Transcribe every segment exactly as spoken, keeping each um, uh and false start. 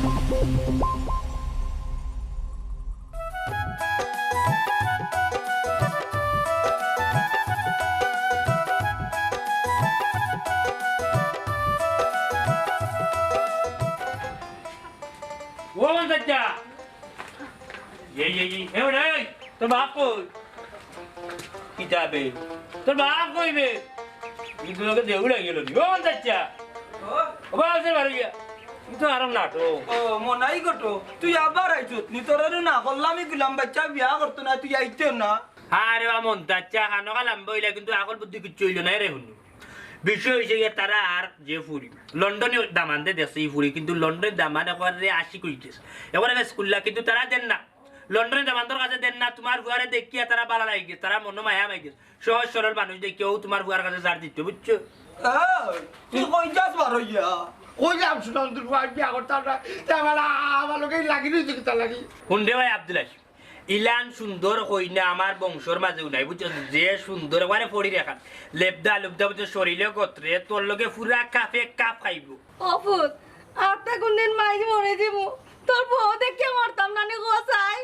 ও আমার চাচা, এই, এই, এই, এ ওরে, এই, তোর বাপ কই? কিতাবে? তোর বাপ কই বে? কিন্তু তোকে দেউ লাগি গেল নি। ও আমার চাচা। ও? ও বাবা, আছে বারো গিয়া। কিন্তু আরাম নাটক। ও, মনাই গটো, তুই আবার আইছত নি? তোরে না করলাম, আমি গুলাম বাচ্চা বিয়া করতো না, তুই আইতে না। আরে বা মন চাচা, খানো খালাম বইলা, কিন্তু আকল বুদ্ধি কিচ্ছু হইল না রে হুনু। বিষয় হইছে গিয়া তারা আর যে ফুরি, লন্ডনে দামান্দে দেশে ই ফুরি, কিন্তু লন্ডনে দামান একবারে আশিক হই গেছে। একবারে বেশ কুল্লা, কিন্তু তারা দেন না। লন্ডনে দামান্দর কাছে দেন না, তোমার ফুয়ারে দেখিয়া তারা বালা লাগি গেছে, তারা মনো মায়া মাই গেছে। সহজ সরল মানুষ দেখিয়া ও তোমার ফুয়ার কাছে ছাড় দিত, বুঝছো? হ্যাঁ, তুই কই যাস বার হইয়া? কই যাম শুনাম তোর ফুয়ার বিয়া করতাম না, তে আমার, আমার লোকে লাগি রইছে কিতা লাগি? হুন রে ভাই আব্দুল হাসিম, ইলান সুন্দর কইনা আমার বংশর মাঝেও নাই, বুঝছো? যে সুন্দর, একবারে ফড়ির এখান, লেবদা লুবদা, বুঝছো? শরীরে গত্রে, তোর লগে পুরা কাফে কাফ খাইবো। ও ফুত, আর তে কোনদিন মাইজ মরে দিমু, তোর বউ দেখিয়া মরতাম না নি গো চাই।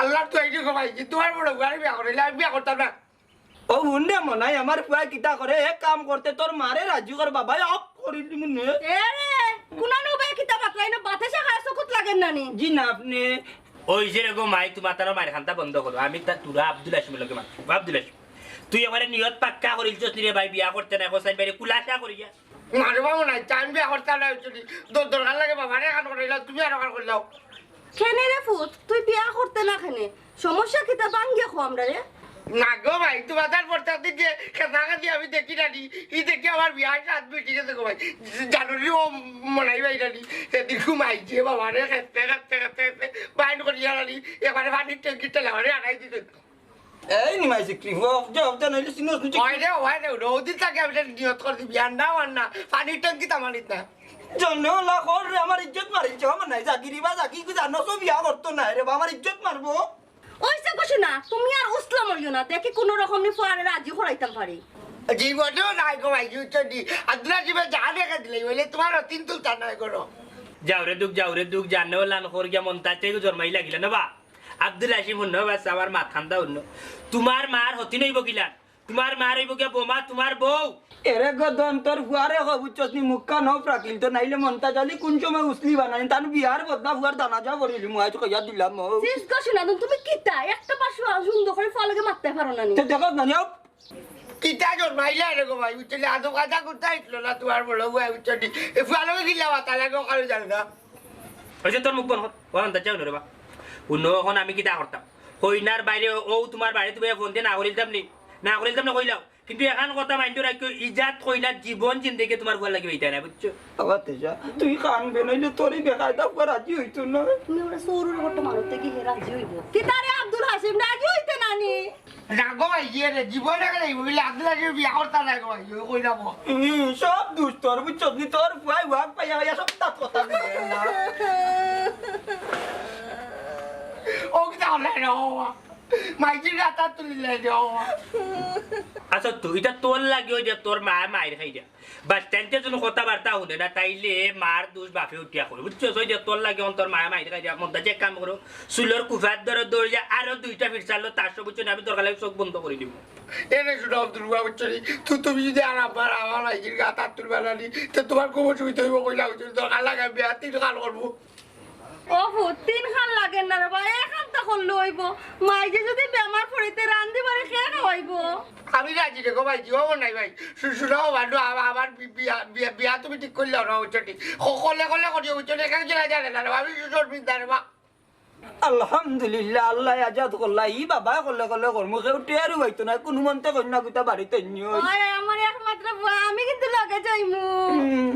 আল্লাহ তো এই দেখো ভাই, কি তোমার বড় ফুয়ারে বিয়া করাইলে আমি বিয়া করতাম না। ও হুন রে মনাই, আমার ফুয়ায় কিতা করে, এক কাম করতে তোর মারে রাজি কর বাবা, অফ করি দিমু নে। এ রে, কুনানো বে কিতা বাতলাই না, বাতে শাখায় চকুত লাগের না নি? জি না আপনি। ওই যে রে গো মাই, তোমার তারা মায়ের খান্তা বন্ধ করো। আমি তা তোরা আব্দুল হাসিমের লগে মাত, আব্দুল হাসিম, তুই এবারে নিয়ত পাক্কা করিলছস নি রে ভাই, বিয়া করতে না, হোসাইন ভাইরে কুলাসা করিয়া। মারবা মনাই, আমি বিয়া করতাম না, actually। দর-, দরকার লাগে বাবারে এখান করাইলাও, তুমি আর এখান করিলাও। কেনে রে ফুত, তুই বিয়া করতে না কেনে? সমস্যা কিতা বাঙ্গিয়া কো আমরা রে? না গো ভাই, তোমার তার পর তার দিকে খেতা খেতি আমি দেখি না নি। ই দেখি আমার বিয়ার সাত মিটি গেছে গো ভাই। জানো নি ও মনাই ভাই না নি? এদিন ঘুমাই যে বাবারে খেতে, খেতে, খেতে, খেতে, বাইন করিয়া না নি। এবারে পানির ট্যাঙ্কি ঠেলা করে আনাই দিতে। এই নিমাই সিকরি, ফুয়া, অফ দে, অফ দে, নাইলে সিনো শুনছি। ওই রে, ওই রে, রৌদি থাকে আমি এটা নিয়ত করে দিবি, আর না, আর না। পানির ট্যাঙ্কি তামানিত না। জন্ম না কর রে, আমার ইজ্জত মারিছ, আমার নাই, জাগিরি বা জাগি, কি জানো, সব বিয়া করতো না রে, বা আমার ইজ্জত মারবো। ওই যে কইছি না, তুমি আর উসলা মরিও না, দেখি কোনো রকম নি ফুয়ারে রাজি করাইতাম পারি। জীবনেও নাই গো ভাই, বুঝছো নি? আব্দুল আজিমে যা দেখা দিলে, বলে তোমার তিন তুলতা নাই করো। যাও রে দুঃখ, যাও রে দুঃখ, জানে ওলান কর গিয়া মন তাতে জন্মাই লাগিলে না বা। আব্দুল হাসিম হুনো বাস, আমার মাত খান্দা হুনো। তোমার মার হতি নইব কিলান? তোমার মার হইব গিয়া বোমা, তোমার বউ। এরে গো দন্তর ফুয়ারে কো, বুঝছস নি, মুখখান হপ রাখিল তো, নাইলে মন্তাজ আলী কোন সময় উসলি বানানি, তানু বিয়ার বদনা ফুয়ার দানা যা করিলি, মুই আজ কইয়া দিলাম ও। শেষ গো শোনা, তুমি কিতা? একটা পাশে সুন্দর করে ফুয়া লগে মাততে পারো না নি? তে দেখো না নি, হপ। কিতা জন্মাইলা রে গো ভাই, বুঝছস নি, আদো কাদা কুত্তা ইটলো না তোমার বড় ভাই, বুঝছস নি? এ ফুয়া লগে গিলা মাতা লাগে, ওখানে জানো না। ওই যে তোর মুখ বন্ধ কর, ও আন্দাজ যাও না রে বা। হুনো, এখন আমি কিতা করতাম? কইনার বাইরে ও তোমার বাড়ি তুমি ফোন দিয়ে না করিলতাম নি? না করিলতাম না কইলাও। কিন্তু এখান কথা মাইন্ড রাখিও, ইজাত কইনার জীবন জিন্দেগি তোমার ফুয়ার লাগি হইতা না, বুঝছো? বাবা তেজা, তুই কানবে নাইলে তোরই বেকায়দা ফুয়া রাজি হইতো না। তুমি ওরা সৌরুর ঘটনা মানতে কি হে রাজি হইব? কিতা রে আব্দুল হাসিম, রাজি হইতে না নি? রাগো ভাই, ইয়ে রে, জীবনে গেলে এই বুঝলে আব্দুল হাসিম বিয়া করতা না গো ভাই, ওই কই যাবো? হুম, সব দুষ তোর, বুঝছস নি? তোর ফুয়াই ওয়াক পাইয়া পাইয়া সব তার কথা বুঝে না। ও কিতা করলে রে বাবা? মাইজির গাতা তুলিলে রে বাবা। আচ্ছা, তুই ইটা তোর লাগি ওই যে তোর মা মাইর খাই দিয়া। বাস স্ট্যান্ডে যদি কথাবার্তা হুনে না, তাইলে মার দোষ বাপে উঠিয়া করে, বুঝছো? ওই যে তোর লাগি অন্তর মায়া মাইর খাই দিয়া, মন্তাজ এক কাম করো, চুলর কুফাত ধরো, দৌড়িয়া আরো দুইটা ফিট চাললো, তার সব বুঝছো না, আমি দরকার লাগে চোখ বন্ধ করে দিব। এনে শুনো আব্দুল বাবু চলি, তুই তুমি যদি আর আমার, আমার মাইজির গাতা তুলবা না নি, তো তোমার খুব অসুবিধা হইব, কইলা হইছিল, দরকার লাগে বিয়া তিন কাল করবো। ও ফুত, তিন খান লাগের না রে বা, এক খান তো করলে অইবো। মাইজে যদি বেমার পড়িতে রান্ধি বাড়ি কে খাওয়াইবো? আমি রাজি রে গো ভাই, জীবন নাই ভাই। শু-, শুনো, বাবা, আ-, আমার বি-, বিয়া, বিয়া, বিয়া তুমি ঠিক করলে না, বুঝছো ঠিক? ক-, করলে, করলে করিও, বুঝছো না? এখানে চলে যায় না রে, আমি শ্বশুর বিদ্যা রে বা। আলহামদুলিল্লাহ, আল্লাহ আজাদ করলা। ই বাবা করলে, করলে কর্ম, কেউ টেরও হইতো না, কোনো মন্তে কন্যা গুতা বাড়িতে নিও। ওই আমার একমাত্র ফুয়া, আমি কিন্তু লগে যাইমু। হুম।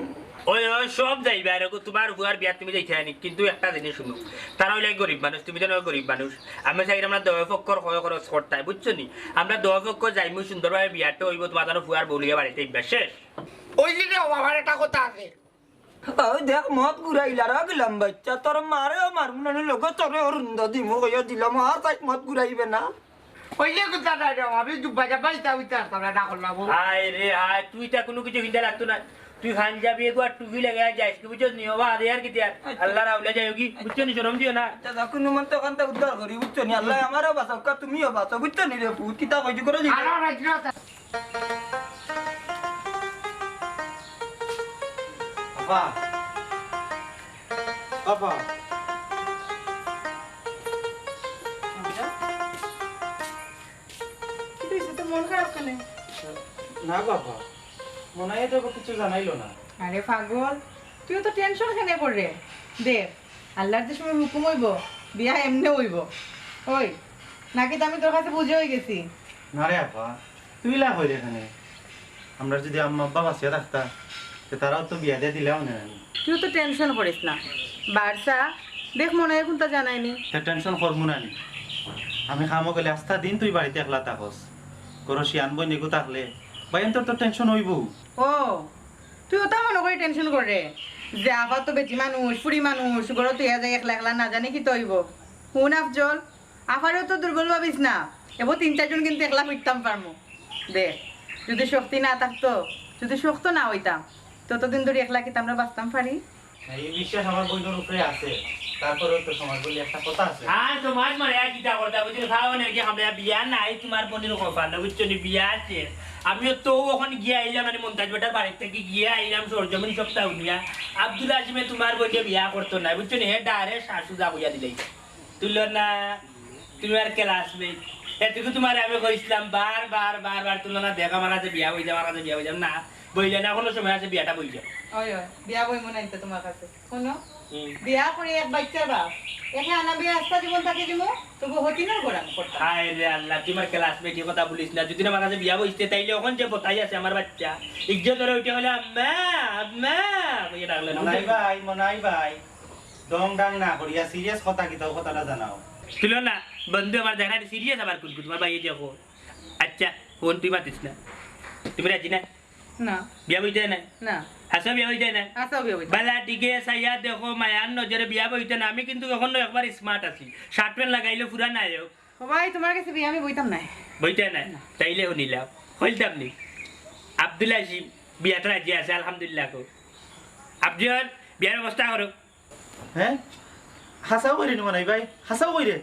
ওই, ওই, সব যাইবা, এরকম তোমার ফুয়ার বিয়া তুমি যাইতে আনি, কিন্তু একটা জিনিস শুনো, তারা হইলে গরিব মানুষ, তুমি জানো গরিব মানুষ, আমি চাই আমরা দয় পক্ষর কয় খরচ করতাই, বুঝছো নি? আমরা দয় পক্ষ যাইমু সুন্দরভাবে বিয়াটা হইব, তোমার জানো ফুয়ার বউ লইয়া বাড়িতে আইবা, শেষ। ওই যে রে, আমার একটা কথা আছে। ওই দেখ, মত ঘুরাইলা রে গিলাম বাচ্চা, তোর মারেও মারমু না, লগে তোরে অরুন্ধ দিমু, কইয়া দিলাম, আর তাই মত ঘুরাইবে না। ওই যে কথা নাই রে, আমি জুব্বা জাব্বা ইতা উইতা তারা না করলাম। হায় রে হায়, তুই তা কোনো কিছু হিন্দা লাগতো না। তুই খান যাবি, এগুয়া টুপি লাগাইয়া যাইস কি, বুঝছস নি? ওবা, আদে আর কিতা আর। আল্লাহর আউলিয়া যাইও কি, বুঝছো নি? শরম দিও না। আচ্ছা, যাও, কুনু মন্তে কান্তা উদ্ধার করি, বুঝছো নি? আল্লায় আমারেও বাচাউক্কা, তুমিও বাচাও, বুঝছো নি রে পুত? কিতা কইছি করে দিবে। আফা, আফা। কিতা অইছে? তোর মন খারাপ কেনে? না বাবা, মনাইয়ে তো কিছু জানাইলো না। আরে পাগল, তুই অতো tension কেনে কররে? দেখ, আল্লাহর যে সময় হুকুম অইবো, বিয়া এমনে অইবো। ওই, নাকিতা আমি তোর কাছে বুঝে অইগেছি? না রে আফা, তুই ইলা কইরে কেনে? আমরার যুদি আম্মা আব্বা বাঁচিয়া থাকতা, তে তারাও তো বিয়া দিয়া দিলা অনে। তুই অতো tension করিস না। বারসা, দেখ মনাইয়ে কুন্তা জানায়নি। তে tension করমু না নি? আমি কামো গেলে আস্তা দিন তুই বাড়িত একলা থাকস। ঘরো শিয়ান বইন এগু থাকলে, ভাই, অন্তত tension অইবো। ও, তুই অতা মনো করি tension কররে? যে আফা তো বেটি মানুষ, ফুড়ি মানুষ, ঘরো থইয়া যাই একলা একলা, না জানি কিতা অইবো। হুন আফজল, আফারেও তো দুর্বল ভাবিস না, এবো তিন চাইরজন কিন্তু একলা ফিরতাম পারমু। দেখ, যুদি শক্তি না থাকতো, যুদি শক্ত না অইতাম, ততদিন ধরি একলা কিতা আমরা বাঁচতাম পারি? না, এই বিশ্বাস আমার বইনর উপরে আছে, তারপরেও তো সমাজ বলে একটা কথা আছে। আর সমাজ মানে আর কিতা করতা, বুঝলি? খাওয়া নাকি আমরা বিয়া নাই, তোমার বইনর কপাল, বুঝছো নি? বিয়া আছে। আমিও তো অখন গিয়া আইলাম, মানে মন্তাজ বেটার বাড়ি থাকি গিয়া আইলাম, সরজমিন সপ্তাহ নিয়া। আব্দুল আজিমে তোমার বইনরে বিয়া করতো না, বুঝছো নি? হে ডাইরেক্ট শাশু যা কইয়া দিলাই। তুলো না, তুমি আর classmate। এটুকু তোমারে আমি কইছিলাম বার বার, বার বার, তুলো না, দেখ আমার কাছে বিয়া বই যাও, আমার কাছে বিয়া বই যাও। না, বইলে না, অখনো সময় আছে, বিয়াটা বই যাও। ওই, ওই, বিয়া বই মনে হইতো তোমার কাছে। হুনো, হুম। বিয়া করি এক বাইচ্চার বাপ। একে আনা বিয়া আস্তা জীবন থাকি দিমু, তবু হতিনর গোলামি করতাম। হায় রে আল্লাহ, তুই আমার classmate, ই কথা বলিস না। যুদি না আমার কাছে বিয়া বইতে, তাইলে অখন যে বতাই আছে আমার বাইচ্চা, ইজ্জত ধরে উঠে হলে, "আম্মা, আম্মা", কইয়া ডাকলে না। মনাই ভাই, মনাই ভাই। ডং ডাং না করিয়া serious কথা কিতা, অউ কথাটা জানাও। তুলো না, বন্ধু আমার দেখা serious আবার কুন কুন, তোমার ভাইয়ে দেখো। আচ্ছা, হুন তুই মাতিস না। তুমি রাজি না? না। বিয়া বইতে না? না। হাছা বিয়া বইতে না? হাছা বিয়া বইতে। বালা দিকে চাইয়া দেখো, মায়ার নজরে বিয়া বইতে না। আমি কিন্তু অখনো একবার smart আছি। Shirt pant লাগাইলে পুরা নায়ক। ও ভাই, তোমার কাছে বিয়া আমি বইতাম না। বইতে না? না। তাইলে হুনিলাও। কইতাম নি? আব্দুল হাসিম বিয়াত রাজি আছে, আলহামদুলিল্লাহ কও। আফজল, বিয়ার ব্যবস্থা করো। হ্যাঁ? হাছাউ কইরে নি মনাই ভাই? হাছাউ কইরে?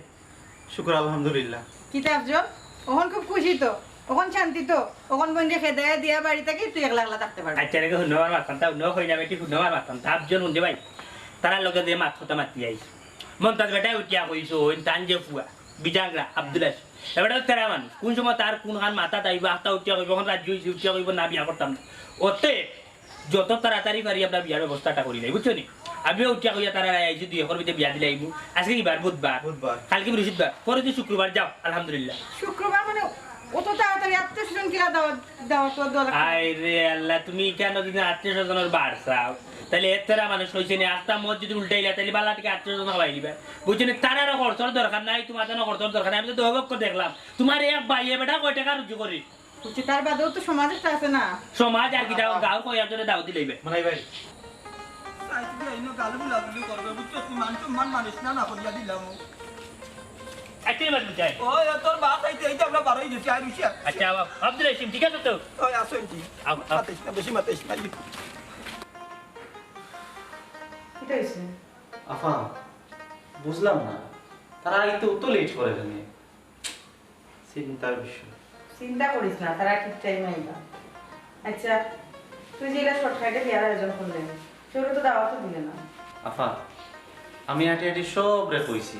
শুকুর আলহামদুলিল্লাহ। কিতা আফজল? অখন খুব খুশি তো, অখন শান্তি তো, অখন বইনরে খেদাইয়া দিয়া বাড়ি থাকি তুই একলা একলা থাকতে পারবি। আচ্ছা, রেখে হুনো আমার মাতখানতা, হুনো কই না বেটি, হুনো আমার মাতখানতা। আফজল হুনছে ভাই, তারার লগে যে মাত কথা মাতি আইস। মন্তাজ বেটায় উঠিয়া কইছে, ওই তান যে ফুয়া, বিজাগরা, আব্দুল আসিফ। এ বেটা তো তেরা মানুষ, কুন সময় তার কুনখান মাথাত আইবো, আখতা উঠিয়া কইবো, অখন রাজি অইছি, উঠিয়া কইবো, না বিয়া করতাম না। অতএব যত তাড়াতাড়ি পারি আমরা বিয়ার ব্যবস্থাটা করি লাই, বুঝছো নি? আমিও উঠিয়া কইয়া তারারে আইছি, দুই একর ভিতরে বিয়া দিলাইমু। আজকে কি বার? বুধবার। বুধবার। কালকে বৃহস্পতিবার, পরদিন শুক্রবার, যাও, আলহামদুলিল্লাহ। শুক্রবার মানে অত তাড়াতাড়ি আত্মীয় স্বজন কিলা দাওয়াত, দাওয়াত দেওয়া লাগতো? আয় রে আল্লাহ, তুমি কেনে যদি আত্মীয় স্বজনর বার চাও? তাইলে এর তেরা মানুষ অইছে নি, আখতা মত যদি উল্টাইলা, তাইলে বালা টিকা আত্মীয় স্বজন খাওয়াই দিবা। বুঝছো নি? তারারও খরচর দরকার নাই, তোমার জন্য খরচর দরকার নাই। আমি তো দহপক্ষ দেখলাম, তোমার এক ভাইয়ে বেটা কয় টেকা রুজি করি। বুঝছি, তার বাদেও তো সমাজ একটা আছে না? সমাজ আর কিতা, গাঁওর কয়েকজনে দাওয়াত দিলাইবে। মনাই ভাই। সাইড দিয়া ইনো গাল বুলাবুলি করবে, বুঝছস? তুই মান সম্মান মানিস না, না করিয়া দিলাম। আইতে রে বাদ বুঝাই। ওই, তোর বাপ আইতে আইতে আমরা বারোই গেছি, আর বেশি আর। আচ্ছা, আও, আব্দুল হাসিম, ঠিক আছে তো? ওই, আসো এনটি। আও, আও। মাতিস না, বেশি মাতিস না। কিতা অইছে? আফা, বুঝলাম না, তারা আইতে অত লেট করে কেনে? চিন্তার বিষয়। চিন্তা করিস না, তারা ঠিক টাইমে আইবা। আচ্ছা, তুই যে ইলা শর্টকাটে বিয়ার আয়োজন করলে, কেউরে তো দাওয়াতও দিলে না। আফা, আমি আটি আটি সবরে কইছি,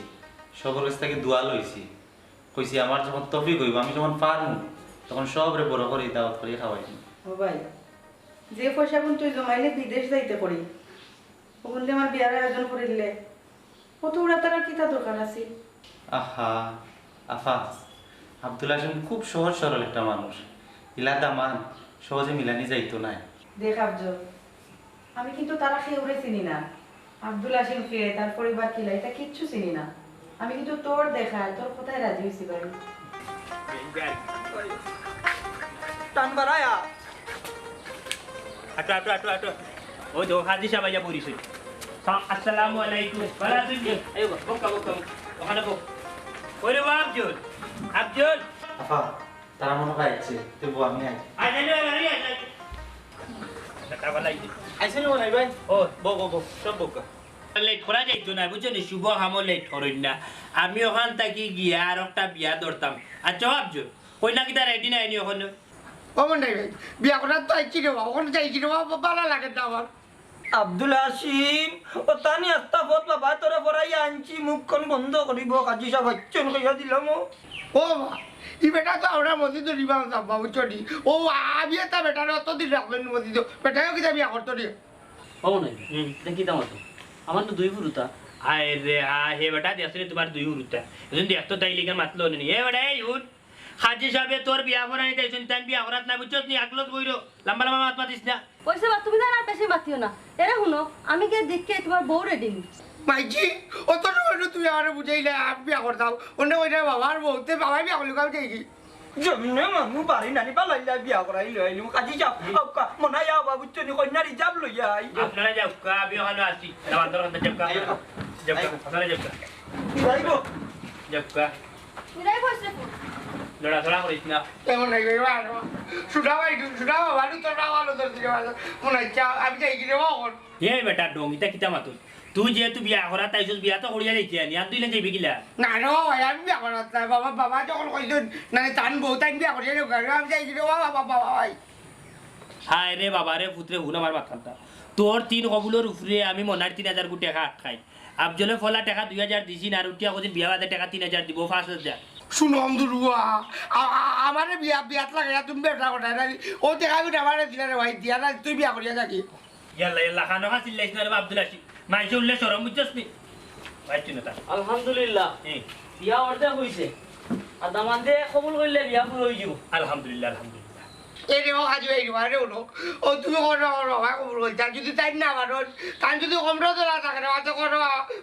সবর কাছ থাকি দোয়া লইছি, কইছি আমার যখন তৌফিক অইবো, আমি যখন পারমু, তখন সবরে বড় করি দাওয়াত করি খাওয়াইমু। ও ভাই, যে পয়সাগুন তুই জমাইলে বিদেশ যাইতে করি, অগুন দি আমার বিয়ার আয়োজন করিলে, অত উড়াতাড়ার কিতা দরকার আছিল? আহা, আফা, আব্দুল হাসিম খুব সহজ সরল একটা মানুষ। ইলা দামান সহজে মিলানি যাইতো নায়। দেখ আফজল, আমি কিন্তু তারা কেউরে চিনি না। আব্দুল হাসিম কে, তার পরিবার কিলা, ইতা কিচ্ছু চিনি না। আমি কিন্তু তোর দেখায়, তোর কথায় রাজি অইছি ভাই। টান বাড়ায়া। আটো, আটো, আটো, আটো। ওই দেখো, হাজি সাহেব আইয়া পড়িছে। সা-, আসসালামু আলাইকুম। ভালা আছইন নি? এই বো, বউক্কা, বউক্কা, বউক্কা। অখানো বউক। ওরে ও আফজল, আফজল। আফা, তারা মনো অয় আইছে। তুই বউ, আমি আই। আয়, আয়, আয়, আয়, আয়। আইছো নি মনাই ভাই? ও। বও, বও, বও, সব বউক্কা। লেট করা যাইতো না, বুঝছো নি? শুভ কামো লেট করইন না। আমি অখান থাকি গিয়া আরোকটা বিয়া ধরতাম। আচ্ছা, ভাবছো, কইনা কিতা রেডি নায় নি অখনো? ও মনাই ভাই, বিয়া করার তো আইছি রে বাবা, অখন যাইছি রে বাবা, ভালা লাগে না আমার। আব্দুল হাসিম, অতা নি আস্তা পথ বাবা তোরে পড়াইয়া আনছি, মুখখান বন্ধ করিব, কাজী সাব আইছইন কইয়া দিলাম ও। ও বাবা, ই বেটা তো আমরা মসজিদো ইমাম সাব, বুঝছো নি? ও, আমি একটা বেটারে অতদিন রাখবেন মসজিদো, বেটায়ও কিতা বিয়া করতো নি? ও নাই, হুম। ইটা কিতা মাতো? আমার তো দুই হুরুতা। আয় রে, আ, হে বেটা, দেখছো নি তুমার দুই হুরুতা। এজন দেখতো তাই লিগা মাতলো নি। এ বেটা, এই হুন। কাজী সাবে তোর বিয়া করানি তাইছইন, তাইন বিয়া করাত না, বুঝছস নি? আকলত বইরো, লম্বা লম্বা মাত মাতিস না। অইছে বা, তুমি জানো আর বেশি মাতিও না। এরে হুনো, আমি গিয়া দেখি তুমার বউ রেডি নি। মাইজি, অত সময় তুমি আমারে বুঝাইলে, আমি বিয়া করতাম। অনে কইরা বাবার বউ, তে বাবায় বিয়া করলে, আমি যাই কি? যেমনে মানু বাড়ি নানি পালাইলা বিয়া করাই লই আইলু। কাজী সাব, আউক্কা, মনাই আও বাবু, চুনি কইনা রিজার্ভ লইয়া আই। আপনারা যাউক্কা, আমি অখানো আছি। এটা বান্দর কথা যাউক্কা। আইও। যাউক্কা, আইও। আপনারা যাউক্কা। যাইবো। যাউক্কা। মিলাই বসে ফুল। লড়াচড়া করিস না। এমন নাই রে বাবা। শুনা ভাই, শুনা বাবা, আমি তোর বাবা, তোর দিকে বাবা। মনে হচ্ছে আমি যাই কি রে বাবা অখন? এ বেটা, ডং, ইতা কিতা মাতুস? তুই যেহেতু বিয়া করাত আইছস, বিয়া তো করিয়া যাইতে আনি, আর দুইলে যাইবি কিলা? না রে ভাই, আমি বিয়া করাত নাই। বাবা, বাবা যখন কইছইন, না, তান বউ তাইন বিয়া করিয়া যাউক্কা, আমি যাই কি রে বাবা, বাবা, বাবা, ভাই। হায় রে বাবা রে, পুতরে হুন আমার মাতখানটা। তোর তিন কবুলর উপরে আমি মনাইর তিন হাজার কোটি টেকা আটকাই। আফজলে ফলা টেকা দুই হাজার দিছি না, আর উঠিয়া কদিন বিয়া বাদে টেকা তিন হাজার দিব, পাঁচ হাজার। শুনো, আমদুর রুয়া, আ-, আ-, আমারে বিয়া, বিয়াত লাগাইয়া তুমি ব্যবসা করতায় না। ও টেকা আমি আমারে দিলা রে ভাই, দিয়া না, তুই বিয়া করিয়া যাকি। ইয়াল্লা, ইয়াল্লা, খানো খা চিল্লাইস না রে বা আব্দুল হাসিম। মাইনষে উল্লে শরম বুঝছস নি? ভাই, তুই না তা। আলহামদুলিল্লাহ। হুম। বিয়া অর্ধেক অইছে। আর দামান্দে কবুল করিলে বিয়া পুরা অইযিবো। আলহামদুলিল্লাহ, আলহামদুলিল্লাহ। এ রে, ও হাজু, এই রে, আরে উনো। ও তুমি করো, করো, ভাই কবুল করিলে। আর যদি তাইন না পারইন, তাইন যদি কম রোজা না থাকে না, তো করো,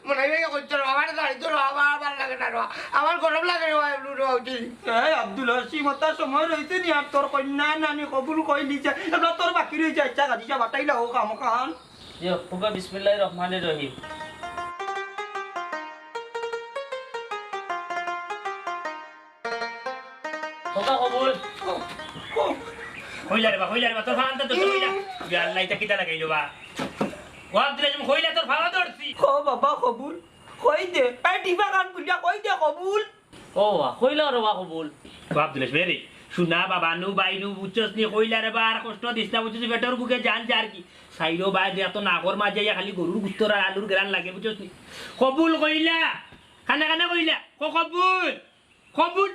মনে হয় ভাই করতে পারো, আমার দাড়ি তো আমার ভালো লাগে না রে, আমার গরম লাগে রে, ভাই, উঠি। এই আব্দুল হাসিম, অত সময় রইছে নি, আর তোর কইনা নানি কবুল কইলিছে, এবার তোর বাকি রইছে, আচ্ছা, কাজী সাব, বাটাইলা ও কাম খান। জি, হুকা বিসমিল্লাহির রহমানির রহিম। হুকা কবুল। কইলা রে বা, কইলা রে বা, তোর ফালান তো ধরছে, কইলা। ইয়া আল্লাহ, ইটা কিতা লাগাইলো বা? ও আব্দুল আজিম, কইলা তোর ফালা ধরছি। ও বাবা, কবুল। কই দে, এই টিপা কান খুলিয়া কই দে কবুল। ও বা, কইলা রে বা কবুল। ও আব্দুল আজিম রে, শুনা বাবা নু, ভাই নু, বুঝছস নি, কইলা রে বা, আর কষ্ট দিস না, বুঝছস নি, পেটর ভুকে জান যার কি। সাইরো বায় দে, এত নাকর মাঝে আইয়া খালি গরুর গুস্তর আর আলুর গ্রান লাগে, বুঝছস নি? কবুল কইলা, কানে কানে কইলা, ক-, কবুল, কবুল।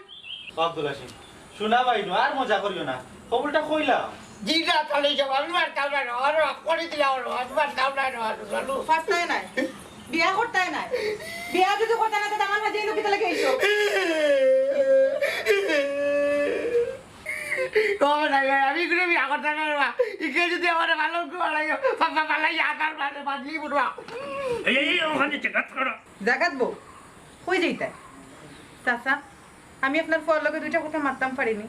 ও আব্দুল হাসিম, শুনা ভাই নু, আর মজা করিও না, কবুলটা কইলাম। জি না, তাহলে যাবো, আমি মারতাম না, আর করে দিলাম, আমি মারতাম না, আর ফাস্তায় নাই, বিয়া করতায় নাই, বিয়া যদি করতায় না, তো আমার হাজিয়ে লোকে তাহলে খেয়েছো। ও না, আমি কোনো বিয়া করতাম না রে বা। ইকে যদি আমার ভালো করে বানাইও, বাবা বানাই আধার মানে বাদলি বুড়া। এই, এই, এই, ওখানে চেক আউট করো। জাগাত বউ, কই যাইতায়? চাচা, আমি আপনার ফুয়ার লগে দুইটা কথা মাততাম পারিনি।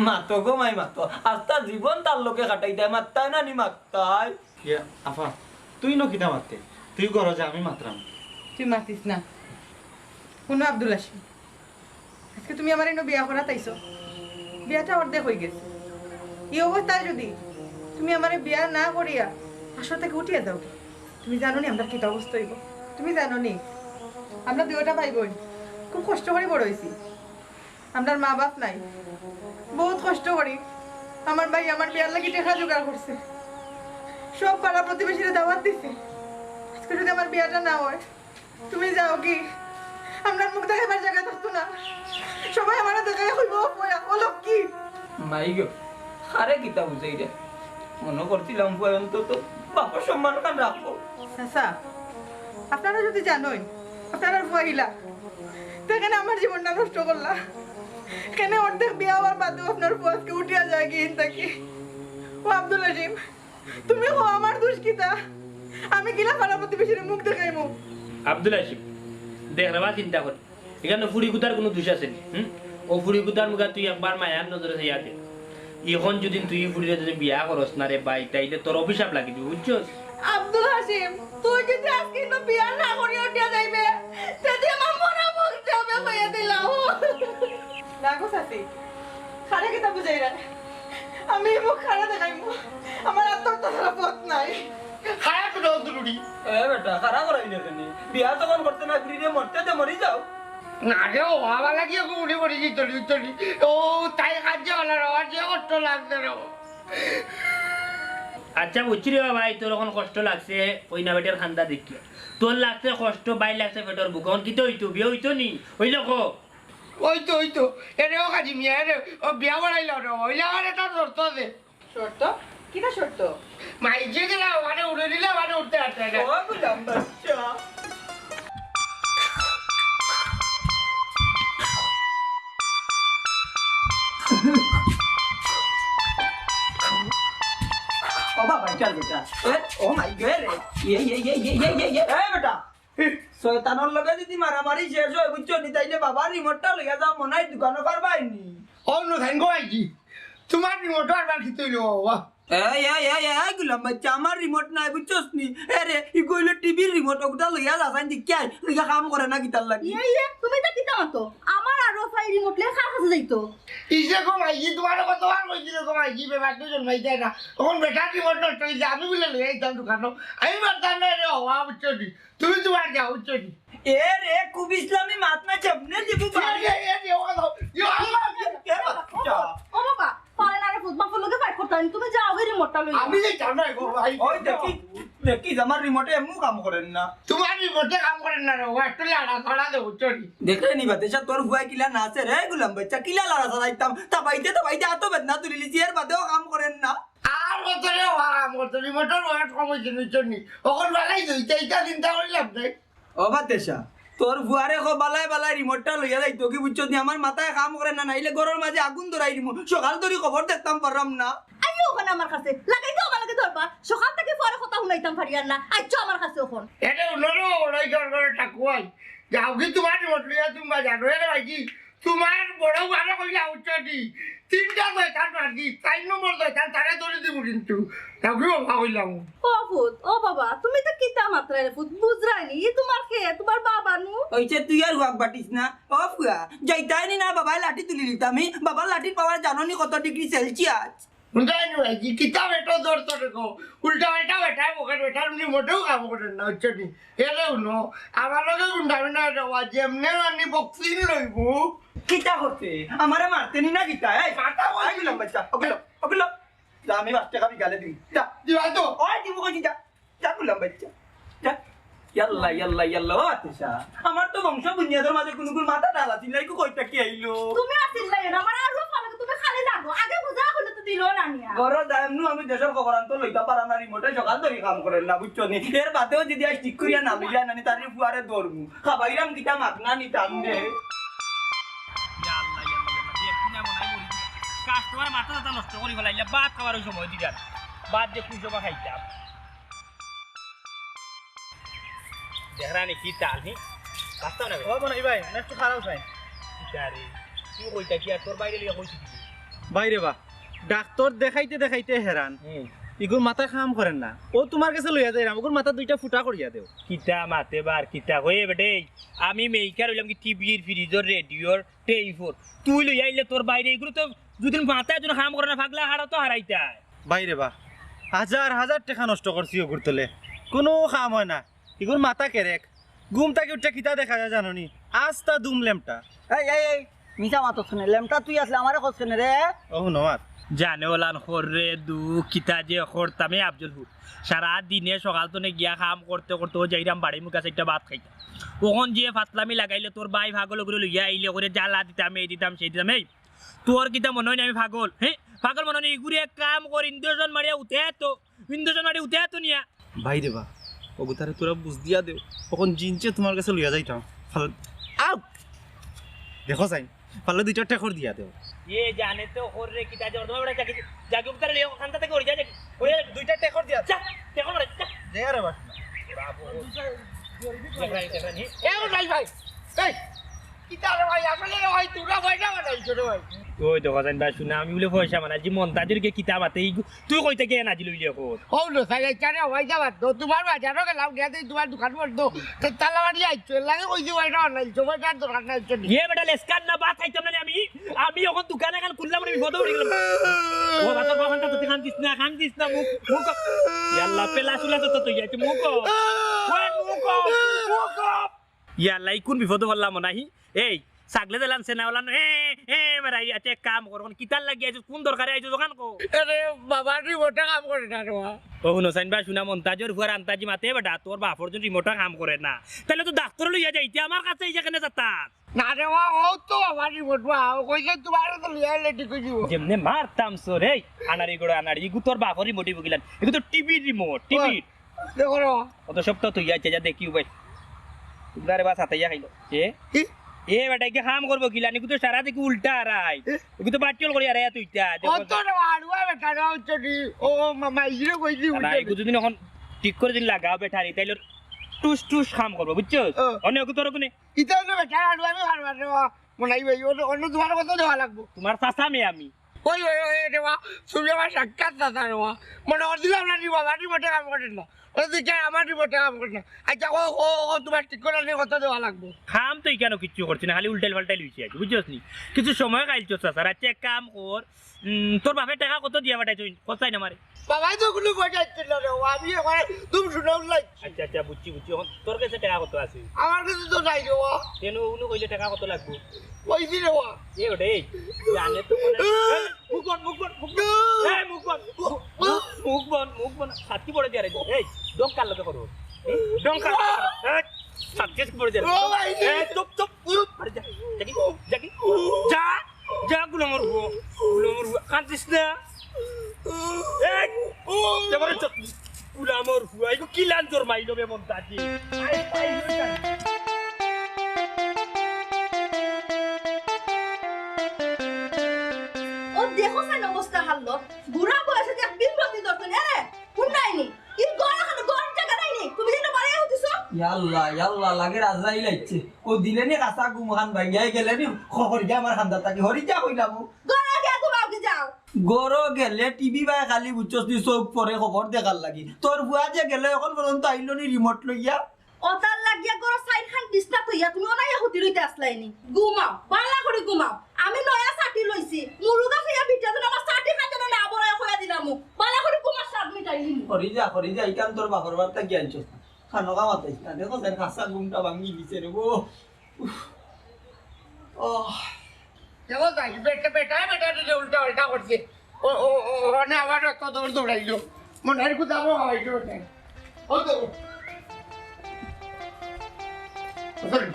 মাতো গো মাই, মাতো। আস্তা জীবন তার লগে কাটাইতায়, মাততায় না নি মাততায়। ইয়া, আফা, তুই নু কিতা মাততে? তুই ঘরো যা, আমি মাতরাম। তুই মাতিস না। হুনো আব্দুল হাসিম, আজকে তুমি আমার ইনো বিয়া করাত আইছো, বিয়াটা অর্ধেক অইগেছে। ই অবস্থায় যদি তুমি আমারে বিয়া না করিয়া আসর থাকি উঠিয়া যাও, তুমি জানো নি আমরার কিতা অবস্থা অইবো? তুমি জানো নি আমরা দুইওটা ভাই বইন খুব কষ্ট করি বড় অইছি, আমরার মা বাপ নাই, বউত কষ্ট করি আমার ভাই আমার বিয়ার লাগি টেকা জোগাড় করছে, সব পাড়া প্রতিবেশীরে দাওয়াত দিছে। আজকে যদি আমার বিয়াটা না অয়, তুমি যাওগি, আমরার মুখ দেখাইবার জাগা থাকতো না। সবাই আমারে দেখাইয়া কইবো, "অপয়া, অলক্ষী।" মাই গো, কারে কিতা বুঝাইরায়? মনো করছিলাম ফুয়ায় অন্তত বাপর সম্মানখান রাখবো। চাচা, আপনারা যদি জানইন, আপনারার ফুয়া ইলা, তে কেনে আমার জীবনটা নষ্ট করলা? কেনে অর্ধেক বিয়া অওয়ার বাদেও আপনার ফুয়া আজকে উঠিয়া যায়গি ইন থাকি? ও আব্দুল হাসিম, তুমি কও, আমার দোষ কিতা? আমি কিলা পাড়া প্রতিবেশীরে মুখ দেখাইমু? আব্দুল হাসিম, দেখ রে বা, চিন্তা কর। ইখানো ফুড়িগুতার কুনু দোষ আছে নি? হুম? অউ ফুড়িগুতার মুখা তুই একবার মায়ার নজরে চাইয়া দেখ। ইখন যদি তুই ফুড়িরে যদি বিয়া করস না রে ভাই, তাইলে তোর অভিশাপ লাগি দিবো, বুঝছস? আব্দুল হাসিম, তুই যদি আজকে ইনো বিয়া না করিয়া উঠিয়া যাইবে, তে তুই আমার মরা মুখ দেখবে কইয়া দিলাম। না গো চাচি, কারে কিতা বুঝাইরায়? আমি মুখ খাড়া দেখাইমু, আমার আত্মহত্যা ছাড়া পথ নাই। খাড়া তো দাও জরুরি। এ বেটা, খাড়া করাই না কেনে? বিয়া তখন করতে না ফিরিলে মরতে দে, মরি যাও। না রে, ও বাবা, লাগিয়া ঘুমুনি পড়ি গেছি, চলি, চলি। ও, তাই কাজে হলো রে, আমার যে কষ্ট লাগছে রে। আচ্ছা, বুঝছি রে বাবা, এই তোর এখন কষ্ট লাগছে, ওই না বেটার খান্দা দেখিয়া। তোর লাগছে কষ্ট, বাইর লাগছে পেটর ভুক। এখন কিতা অইতো, বিয়া অইতো নি? অইলে ক। অইতো, অইতো। এরে ও কাজী মিয়া, এরে, ও বিয়া বাড়াইল রে, অইলে আমার একটা শর্ত আছে। শর্ত? কিতা শর্ত? মাইজে গেলে মানে উড়ে দিলে মানে উঠতে পারতে না। ও গুলাম বাচ্চা। ও বাবা, চল বেটা। এ, ও মাই গড রে। ইয়ে, ইয়ে, ইয়ে। এ বেটা, শয়তানর লগে যদি মারামারি শেষ হয়, বুঝছো নি, তাইলে বাবার রিমোটটা লইয়া যাও, মনে হয় দোকানো পারবাই নি। ও নো, thank you, আইজি। তোমার রিমোট আর বার খিতে হইলো, বাবা। এই, এই, এই, এই, গুলাম বাচ্চা, আমার রিমোট নাই, বুঝছস নি? এ রে, ই কইলো টিভির রিমোট, ওটা লইয়া যাস, আমি দেখি আই, লইয়া কাম করে না কিতার লাগি। ইয়ে, ইয়ে, তুমি তো কিতা মাতো? আমার আরো ফাই রিমোট লইয়া কার কাছে যাইতো? ইসে কম আইজি, তোমার কতবার কইছিল কম আইজি, বেটা তো জন্মাই যায় না। তখন বেটার রিমোট নষ্ট হইছে, আমি বলে লইয়া আইতাম দোকানো। আমি পারতাম না রে, হওয়া বুঝছো নি? তুমি তোমার যাও, বুঝছো নি? এ রে, খুব ইসলামী মাত না, যেমনে দিব এ, বাড়ি। এ, এ, এ, ও দাও। ইয়ে, আল্লাহ। এ বাচ্চা। ও বাবা, পারে না রে ফুট, বাফর লগে ফাইট করতে হয়, তুমি যাও গিরি মোটটা লই। আমি যে যাও না গো ভাই। ওই দেখি, দেখি, আমার রিমোটে এমন কাম করেন না। তোমার রিমোটে কাম করেন না রে, ও একটু লাড়া ফাড়া দে, বুঝছো নি? দেখলে নি বাতেশা, তোর ফুয়ায় কিলা নাচে রে, গুলাম বাচ্চা, কিলা লাড়া চালাইতাম। তা বাইতে, তা বাইতে, এত বেদনা তুলিলিছি, এর বাদেও কাম করেন না। আর কত রে, ও কাম করতো, রিমোটর ওয়েট কম হইছে, বুঝছো নি? অখন বালাই দইতে, ইটা চিন্তা করি লাভ নাই। ও বাতেশা, তোর ফুয়ারে কো বালায় বালায় রিমোটটা লইয়া যাইতো কি, বুঝছস নি? আমার মাথায় কাম করে না, নাইলে ঘরর মাঝে আগুন ধরাই দিমু। সকাল ধরি খবর দেখতাম পারলাম না। আইও অখন আমার কাছে, লাগাই তো আমার লগে দরবার। সকাল থাকি ফুয়ারে কথা হুনাইতাম পারিয়ার না, আইছো আমার কাছে অখন। এরে হুনো রে, ওরাই ঘর ঘরে ঠাকুয়াই। যাও কি তোমার রিমোট লইয়া তুমি বাজারো, এরে ভাইজি, তোমার বড় বারে কইলা উচ্চটি, তিনটা দয়তার মারছি, চাইর নম্বর দয়তার তারে ধরি দিমু কিন্তু। তাকে বাবা কইলাম। ও ফুত, ও বাবা, তুমি তো কিতা মাতরায় রে ফুত, বুঝরায় নি, ই তোমার কে, তোমার বাবা নু। অইছে, তুই আর হুয়াক বাটিস না। ও ফুয়া, যাইতায় নি না, বাবায় লাঠি তুলি দিতাম। ই বাবার লাঠির পাওয়ার জানো নি কত ডিগ্রি সেলসিয়াস? বুঝাই নি ভাই, কি কিতা বেটা ধরতো রে গো? উল্টা পাল্টা বেটায় বকে, বেটার উনি মোটেও কাম করেন না, বুঝছো নি? এরে হুনো, আমার লগে গুন্ডামি না রে বাবা, যেমনে আনি বক্সিং লইবো। কিতা করতে? আমারে মারতে নি না কিতা? এই, মাথা বল। এই গুলাম বাচ্চা, ওগুলো, ওগুলো। যা, আমি পাঁচ টেকা বিকালে দিমু। যা। দিবা তো? ওই দিমু কইছি, যা। যা গুলাম বাচ্চা। যা। ইয়াল্লা, ইয়াল্লা, ইয়াল্লা, ও আতিশা। আমার তো বংশ বুনিয়াদর মাঝে কুনু কুনু মাথা ডালা চিল্লাই কো কইতা কি আইলো? তুমি আর চিল্লাইও না, আমার আরো ভালো, তুমি খালি লাগো। আগে বুঝা হইলে তো দিল না নিয়া। ঘরো যাইমু, আমি দেশর খবর আনতো লইতা পারা না, রিমোটে সকাল ধরি কাম করের না, বুঝছো নি? এর বাদেও যদি আজ ঠিক করিয়া না লইয়া নানি, তার ফুয়ারে ধরমু। খাবাইরাম কিতা মাগনা নিতাম রে। ইয়া আল্লাহ, ইয়া আল্লাহ, ইয়া আল্লাহ। দেখি না মনে হয় মরি গেলাম। কাস্টমার মাথা টাথা নষ্ট করি ফেলাইলা, ভাত খাবার ওই সময় দিলাম। ভাত যে কোন সময় খাইতাম। দেখরা নি কি তাল নি? বাস্তব না বে? ও বনাই ভাই, না একটু খারাপ চাই। কিতা রে? তুই কইতা কি আর তোর বাইরে লিয়া কইছি কি? বাইরে বা, ডাক্তর দেখাইতে দেখাইতে হেরান। হুম। ইগুর মাথা কাম করের না। ও তোমার কাছে লইয়া যাইরাম, ওগুর মাথা দুইটা ফুটা করিয়া দেও। কিতা মাতে বার কিতা কয়ে বেটে? আমি মেকার হইলাম কি টিভির, ফ্রিজর, রেডিওর, টেইফোর। তুই লইয়া আইলে তোর বাইরে, এগুলো তো দুদিন মাথায় জন্য কাম করে না, পাগলা হারা তো হারাইতায়। বাইরে বা, হাজার হাজার টেকা নষ্ট করছি ওগুর তলে, কুনু কাম হয় না। ইগুর মাথা কেরেক, ঘুম থাকি উঠে কিতা দেখা যায় জানো নি? আস্তা দুম লেমটা। এই, এই, এই, মিছা মাতস কেনে? লেমটা তুই আসলে আমারে কস কেনে রে? ও হুনো আর। জানে ওলান খর রে দু, কিতা যে খরতাম এ আফজল ফুল। সারা দিনে সকাল তনে গিয়া কাম করতে করতে ও যাইরাম বাড়ি মুখা চাইরটা ভাত খাইতাম। অখন যে ফাতলামি লাগাইলে তোর ভাই পাগল করে লইয়া আইলে করে জ্বালা দিতাম, এই দিতাম, সেই দিতাম। এই তোর কিতা মনে হয় না আমি পাগল? হ্যাঁ, পাগল মনে হয় না? ইগুরে এক কাম কর, ইন্দুজন মারিয়া উঠে তো, ইন্দুজন মারিয়া উঠে তো নিয়া। বাইরে বা, ও গুতারে তোরা বুঝ দিয়া দেও, অখন জিনছে তোমার কাছে লইয়া যাইতাম। ফাল-, আউ! দেখো চাই, পারলে দুইটা টেকর দিয়া দেও। এ জানে তো খর রে, কিতা যে তোমার বেটা জাগি, জাগি উতারে লিও, কান্তা থেকে ওরে যা, যা, ওরে যা। দুইটা টেকর দিয়া। যা, টেকর মারে, যা। দে আরে বাস। বাবু। দেখরায়, দেখরায়, নি। এ, ও নাই ভাই। এই, কিতা রে ভাই, আসলে রে ভাই, তোরা ভাই না বানাইছো রে ভাই। ওই দেখো জান ভাই, শুনা, আমি বুলে পয়সা মানে আজি মন্তাজর গিয়ে কিতা মাতে, এই গু-, তুই কইতে গিয়ে নাজি লইলে এখন। ও লো, সাই, এই চারে হওয়াই যাবার তো, তোমার বাজারও গেলাম, গিয়া দেখি তোমার দোকান বন্ধ। তো তালা মারি আইছো, এর লাগে কইছি, ওইটা অনলাইন, সময়টার দরকার নাই, চলি। এ বেটা, লেসকান না, ভাত খাইতাম না রে আমি। আমি এখন দোকান এখন খুললাম, আমি বিপদে পড়ে গেলাম। ও বাবা, তোর বাবা, তুই কান্দিস না, কান্দিস না, মুখ, মুখ। ইয়াল্লা, পেলা চুলা তো তুই, একটু মুখ। ওই মুখ, মুখ। ইয়াল্লা, এই কোন বিপদে পড়লাম নাহি? এই, ছাগলে দিলাম সেনা ওলান, এ, এ, বেড়াই, আচ্ছা, এক কাম কর, কোন কিতার লাগি আইছো, কোন দরকারে আইছো, দোকান কো? আরে বাবা, রিমোটে কাম করে না রে বা। ও, হুনো, সাইন ভাই, শুনা, মন্তাজর ফুয়ার আন্তাজি মাতে বেটা, তোর বাপর যদি রিমোটে কাম করে না, তাহলে তো ডাক্তার লইয়া যাইতে, আমার কাছে এই যেখানে যাতা। না রে বা, ও তো আমার রিমোট বা, ও কইছে তোমার তো লইয়া এলে ঠিক হয়ে যাবো। যেমনে মারতাম সরে, আনারি গোড়া আনারি, ইগু তোর বাপর রিমোটই বকিলাম, ইগু তো টিভির রিমোট, টিভির। দেখো রে বা। অত শক্ত তুই যাচ্ছে, যা দেখি উবাই। উদারে বা সাতাইয়া খাইলো। এ? কি? এ বেটা, কি কাম করবো কিলা? নিকু তো সারা দেখি উল্টা আড়াই। এ? এগু তো বাটিওল করি আড়াই তুই তা। দেখো অত তো। রে বা, আড়ুয়া বেটা রে, অত দি। ও, ও, মা-, মাইজিরে কইছি না, উল্টা এগু দি। যদি এখন ঠিক করে দিন লাগাও ব্যাটারি, তাইলে টুস টুস কাম করবো, বুঝছো? ও। অনেক তোর কোনে? ইতা অন্য বেটা, আড়ুয়া আমি হারবার রে বা। মনে হয় ভাই, অন্য, অন্য তোমার কত দেওয়া লাগবো? তোমার চাচা মেয়ে আমি। ওই, ওই, ওই, রে বা, তুমি আমার সাক্ষাৎ চাচা রে বা। মানে, অরিজিনাল আপনার রিমোট, আমার রিমোটে কাম করে না। ওই দিকে আমার রিমোটে কাম করে না। আচ্ছা, ও, ও, ও, তোমার ঠিক করে নিয়ে কত দেওয়া লাগবো? কাম তো এখানে কিচ্ছু করছি না, খালি উল্টাইল ফাল্টাইল হইছে আর কি, বুঝছস নি? কিছু সময় খাইলছস চাচা, আচ্ছা, এক কাম কর, উম, তোর বাপে টাকা কত দিয়া পাঠাইছইন? কত চাই না মারে? বাবাই তো কোনো পয়সা দিচ্ছে না রে, ও আমি এখন তুমি শুনে উল্লাই। আচ্ছা, আচ্ছা, বুঝছি, বুঝছি। এখন তোর কাছে টাকা কত আছে? আমার কাছে তো নাই রে, ও। কেন উনি কইলে টাকা কত লাগবো? কইছি রে, ও। এ ওটা, এই, জানে তো মনে হয়। এই, মুখ বন, মুখ বন, মুখ বন। এই, মুখ বন। মুখ, মুখ, মুখ বন, মুখ বন। সাতটি পড়ে দিয়ে রে। এই, ডং কার লগে করো? এই, ডং কার লগে করো? এই, সাতটি পড়ে দিয়ে রে। ও ভাই। এই, চুপ, চুপ, চুপ। আরে যা, যা কি? যা কি? যা। যা গুলামর হুয়া, গুলামর হুয়া, কান্দিস না। এই, এবারে চল। গুলামর হুয়া, ইগু কি লাঞ্জর মাইলো বে মন তাজি। ও দেখো সাইন অবস্থা হারলো, বুড়া বয়সে যে বিমরতি দর্শন, এরে, হুন নাইনি, ইর ঘর এখন ঘর জাগা নাইনি, তুমি যেন বাড়াইয়া উঠিছো। ইয়াল্লা, ইয়াল্লা, লাগে রাজাই লাগছে। ও দিলে নি কাঁচা ঘুম খান ভাঙ্গিয়া গেলে নি, খবর গিয়া আমার খান্দা থাকি, হরি যা কইলাম ও। ঘরে গিয়া ঘুমাও কি যাও? ঘরো গেলে টিভি বায় খালি বুঝছস নি চউখ পড়ে খবর দেখার লাগি। তোর ফুয়া যে গেলে অখন পর্যন্ত আইলো নি রিমোট লইয়া। অতার লাগিয়া ঘরো চাইর খান বিছনা থইয়া তুমি অনাইয়া হুতি রইতে আসলাইনি। ঘুমাও, বালা করি ঘুমাও। আমি নয়া ছাতি লইছি। মুরুগা খাইয়া বিটা দিন আমার ছাতি খাইতে না, না বড় কইয়া দিলাম। বালা করি ঘুমার স্বাদ মিটাই নিমু। হরি যা, হরি যা, ইখান তোর বাপর বার্তা কি আনছস? খানো খাওয়াতাইস না, দেখো স্যার, কাঁচা ঘুমটা ভাঙ্গি দিছে রে গো। উফ। ওহ। দেখো যাই, বেটা, বেটায়, বেটা দিলে উল্টা পাল্টা করছে। ও, ও, ও, ওখানে আবার অত দৌড় দৌড়াইলো। মনে হয় কোথাও হয়তো ওখানে। ও তো। ও, sorry।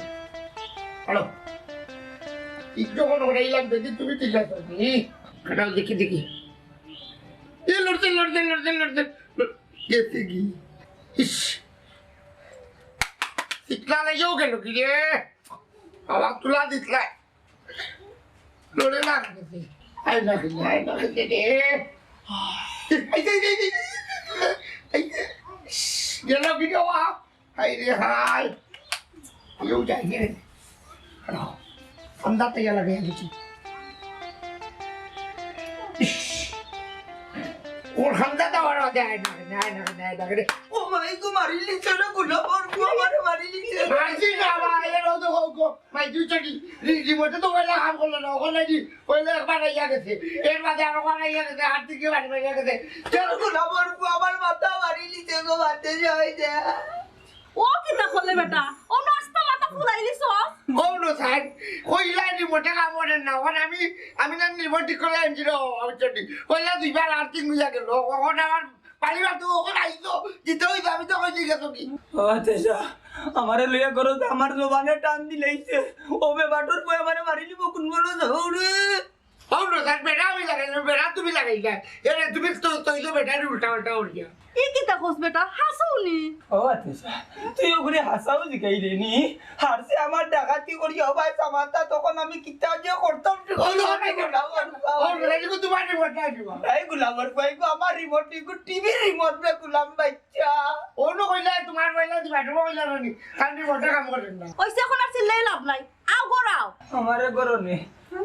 হ্যালো। একটু মনে করাইলাম, দেখি তুমি ঠিক আছো নি? খাটাও দেখি, দেখি। এ লড়তে, লড়তে, লড়তে, লড়তে। গেছে কি? ইস। চিকলা লাগিও গেল কি রে? আবার তুলা দিতলাই। লড়ে না গেছে। আয় না গেছে, আয় না গেছে রে। এই যে, এই যে, এই যে, এই যে, এই যে। ইস, গেল কি রে ওয়া? হায় রে হায়। কেউ যায় রে। হ্যালো। সন্ধ্যা তো গেল রে, দেখি। ইস। ওর সন্ধ্যা তো আবার যায় না, যায় না, যায় না রে। ও মাই গো, মারিলিছে রে, গুলামর ফুয়া আমারে মারিলিছে। মারছি না, বাবা, এর অত হোক গো। মাই, তুই চলি। রি-, রিমোটে তো পয়লা কাম করলো না, ওখানে রি-, পয়লা একবার আইয়া গেছে। এর বাদে আরো বার আইয়া গেছে, আর দিকে বাড়ি বাড়ি গেছে। চল, গুলামর ফুয়া আমার মাথা মারিলিছে গো, মারতে যাই দে। ও কিতা করলে বেটা? ও নষ্ট মাথা ফুলাইলিছস? ও নো স্যার, কইলা রিমোটে কাম করে না। ওখানে আমি, আমি না রিমোট ঠিক করে আনছি রে, আমি চলি। পয়লা দুইবার আর্থিং হইয়া গেল। ওখানে আমার পারিবার তো ওখানে আইতো, দিতে হইতো, আমি তো কইছি গেছো কি? ও আচ্ছা, আচ্ছা। আমারে লইয়া করো তো, আমার জবানে টান দিলাইছে। ও বে বাটর বয় আমারে মারি নিব, কোন বড় যাও রে। ও না, স্যার, বেটা আমি লাগাই না, বেটা তুমি লাগাই না। এরে, তুমি তো, তুই তো বেটারে উল্টা পাল্টা করিয়া। ই কিতা কস বেটা? হাসাও নি? ও আচ্ছা, আচ্ছা। তুই ওগুলি হাসাও জিগাই রে নি। হারছে আমার ডাকাতি করিয়া, ও ভাই, সামান্তা, তখন আমি কিতা যে করতাম রে। ও না, আমি গোলাম আর ও না, আমি তোমার রিমোট নাই দিবা। এই গোলাম আর ভাই গো, আমার রিমোট, ইগো টিভি রিমোট রে গোলাম বাচ্চা। ও না কইলে তোমার কইলে ম্যাডাম, ওই জানো নি, কান্দি বটে কাম করেন না। ওই সে এখন আর চিল্লাই লাভ নাই। আও গড়াও। আমারে গরো নে,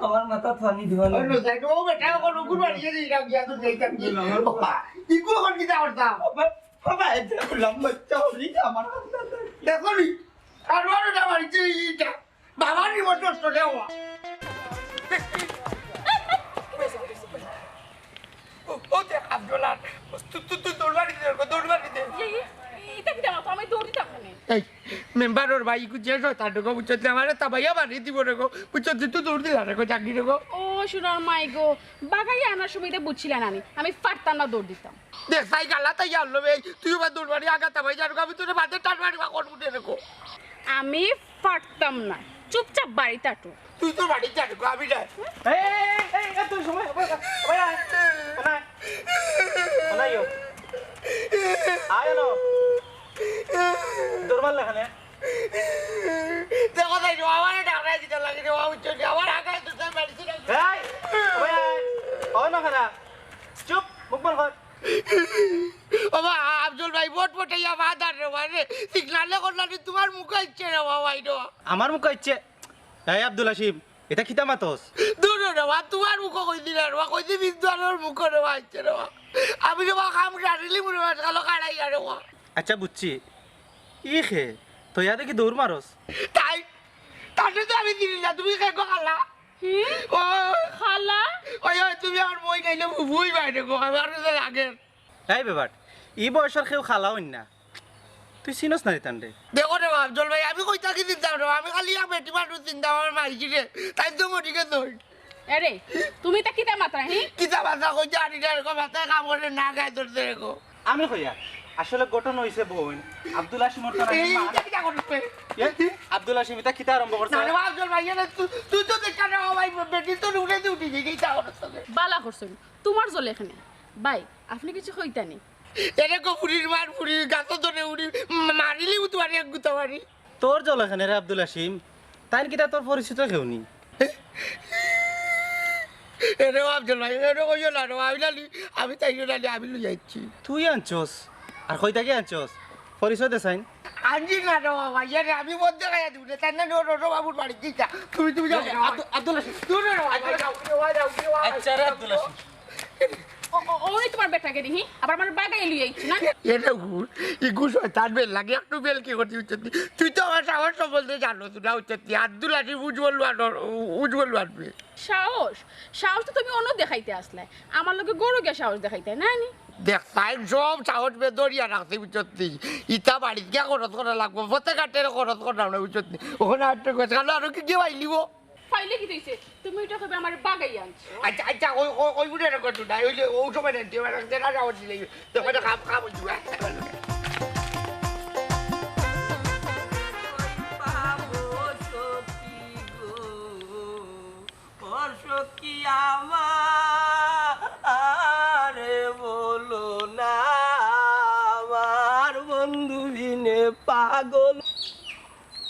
আমার মাথা থানি দিবা না। ওই নজাইদ, ও বেটা, এখন উগুর বাড়িয়ে দিই, এটা গিয়া তো দেখতাম কি। বাবা, ইগু এখন কিতা করতাম? বাবা, বাবা, এটা লম্বা চওড়ি আমার মাথা। দেখো নি, আর ওর ওটা বাড়িতে এইটা। বাবার রিমোট নষ্ট দেওয়া। ও, ও দেখ, আব্দুল্লাহ, তুই, তুই, তুই দৌড় মারি দে, দৌড় মারি দে। এই, এই, এটা কিতা মাতো? আমি দৌড় দিতাম কেনে? এই, মেম্বার ওর ভাই, ইগু যে শয়তান রে গো, বুঝছত নি? আমারে তাবাইয়া মারি দিব রে গো, বুঝছত নি? তুই দৌড় দিলা রে গো, জাগি রে গো। ও, সোনার মাই গো, বাগাইয়া আনার সময় এটা বুঝছিলা না নি? আমি পারতাম না দৌড় দিতাম। দেখ, সাই গালা তাই আনলো বে, তুই এবার দৌড় মারি আগা তাবাই যা রে গো, আমি তোরে বাদে টান মারি বা কোন উঠে রে গো। আমি পারতাম না, চুপচাপ বাড়িত আটো। তুই তো বাড়িত যা রে গো, আমি যাই। এই, এই, এই, এই, এত সময়, ওই, ওই, ওই, আয়। ওই, আয়। ওই, আয়, ও। আয়, এনো। দৌড় মারলে এখানে। দেখো তাই রে, আমারে ডাকরাই দিতে লাগে রে, বাবু চলি, আমার আগায় তো তাই বাড়িতে না। এই, ওই, আয়। ওই না খারাপ। চুপ, মুখ বন্ধ কর। ও বা, আফজল ভাই, ভোট ভোটাইয়া বাদার রে বাবা রে, সিগনালে করলা রে, তোমার মুখ ইচ্ছে রে বাবা, এই রে। আমার মুখ ইচ্ছে? এই আব্দুল হাসিম, এটা কিতা মাতস? দূর রে বাবা, তোমার মুখ কই দিলে রে বাবা, কই দিবি তোমার মুখ রে বাবা, ইচ্ছে রে বাবা। আমি রে বাবা কাম জানিলি মনে হয় কালো কাড়াই রে বাবা। আচ্ছা বুঝছি, ই খে, তো ইয়া দেখি দৌড় মারস। তাই, তাতে তো আমি দিলি না, তুমি খে গো খালা। হুম? ও, খালা? ওই, ওই, তুমি আমার বই খাইলে বুবুই বাইরে গো, আমার কাছে লাগে। এই বেবাট, ই বয়সর কেউ খালা অইন না। তুই চিনস না রে তানরে? দেখো রে বাপ, জল ভাই, আমি কইতা কি চিনতাম রে, আমি খালি এক বেটি মানুষ চিনতাম, আমার মাইজি রে, তাই তো মরি গেছে। এরে, তুমি তা কিতা মাতরা, হি? কিতা মাতরা কইতে আনি না, এরকম মাথায় কাম করে না গায়ে ধরতে রেখো। আমি কইয়া, আসলে ঘটনা হইছে বোন, আব্দুল হাসিমর তো এই, মা- এটা কিতা করবে? এ? আব্দুল হাসিম, এটা কিতা আরম্ভ করছে? না রে বাপ, জল ভাই, এরে তুই, তুই তো দেখ না, ও ভাই, বেটি তো উঠে দিয়ে উঠে গিয়ে কিতা করছ তোকে? বালা করছইন, তোমার জল এখানে। ভাই, আপনি কিছু কইতানি? এরে গো ফুরির মার ফুরি, গাছ ধরে উড়ি, মা-, মারিলি উঠবারি এক গুতা মারি। তোর জল এখানে রে আব্দুল হাসিম, তাইন কিতা তোর পরিচিত কেউ নি? এরে বাপ জল ভাই, এরে কইও না রে, আমি নালি, আমি তাই নালি, আমি লই যাচ্ছি। তুই আনছস? আর কই থাকি আনছস? পরিচয় দে চাইন। আনছি না রে বাবা, ইয়ারে আমি মধ্যে খাইয়া দিব রে, তাই না রে, রে, রে, বাবুর বাড়ি দিতা। তুমি, তুমি যাও। এ, আব্দু-, আব্দুল হাসিম। দূর রে বাবা, যাও, যাও, যাও, যাও। আচ্ছা রে আব্দুল হাসিম। ও, ও, ওই তোমার বেটাকে দেখি, আবার আমার বাগাই লই আইছে না? এটা ভুল। ইগু শয়তান বেল লাগে, একটু বেল কি করতে উঠতে? তুই তো আমার সাহস সম্বন্ধে জানো তো না উঠতে। আব্দুল হাসিম উজ্জ্বল ওয়ান, উজ্জ্বল ওয়ান বে। সাহস? সাহস তো তুমি অন্য দেখাইতে আসলে। আমার লগে গরু গিয়া সাহস দেখাইতে, না নি? দেখ, তাই সব সাহস বে ধরিয়া রাখতে উঠতে। ইতা বাড়িত গিয়া খরচ করা লাগবো, ফতে কাটের খরচ করা না উঠতে। ওখানে আটটা গেছে, কালো আরো কি গিয়ে পাইলিব? পাইলে কি দিছে? তুমি ওটা কবে আমার বাগাই আনছো? আচ্ছা, আচ্ছা, ওই, ওই, ওই বুঝে রেখো তো, নাই, ওই যে ও সময় নেই, তুই আমার কাছে না যাওয়ার ছিল, তো ওখানে খাম, খাম হইছিল, একটা ভালো। ও সখী আমার, বলো না আমার বন্ধু বিনে পাগল।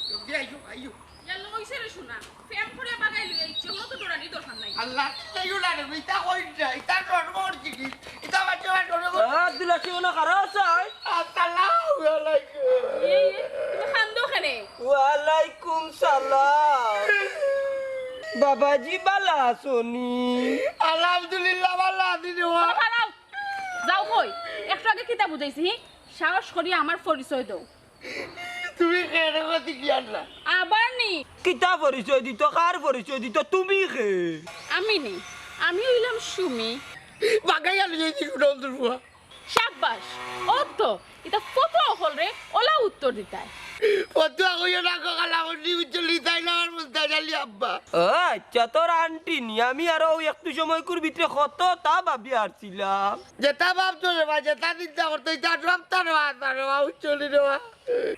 জলদি আইও, আইও। ইয়া লইছে রে সোনা, প্রেম করে বাগাই লইয়া ইচ্ছে হলো তো ডরানি দরকার নাই। আল্লাহ, এই উলা রে, ইতা কই যায়? ইতা ডর মর জিনিস। ইতা বাচ্চা ডর মর। আব্দুল হাসিম, ওনা খারাপ আছে? আসসালামু আলাইকুম। এই, এই, তুমি কান্দো কেনে? ওয়ালাইকুম সালাম। বাবাজি, বালা আছোনি? আলহামদুলিল্লাহ, বালা আছি রে বাবা। বাবা, দাঁড়াও। যাও কই? একটু আগে কিতা বুঝাইছি, হি? সাহস করি আমার পরিচয় দাও। তুমি কেন গতি কি আর না? আবার নি? কিতা পরিচয় দিত? কার পরিচয় দিত? তুমি কে? আমি নি, আমি হইলাম সুমি। বাগাইয়া লইয়া দিছি নন্দুর বুয়া। সাব্বাস, ও তো, এটা ফটো হল রে, ওলা উত্তর দিতায়। ফটো কইও না গো, কালা উন্নি উজ্জ্বল দিতাই না, আমার মুস্তাজ আলী আব্বা। ও আচ্ছা, তোর আন্টি নি, আমি আরো ওই একটু সময় কুর ভিতরে কত তা ভাবি আরছিলাম। যেটা ভাবতো রে বা, যেটা চিন্তা করতো, এটা সব তার বা, তার বা, উজ্জ্বল রে বা।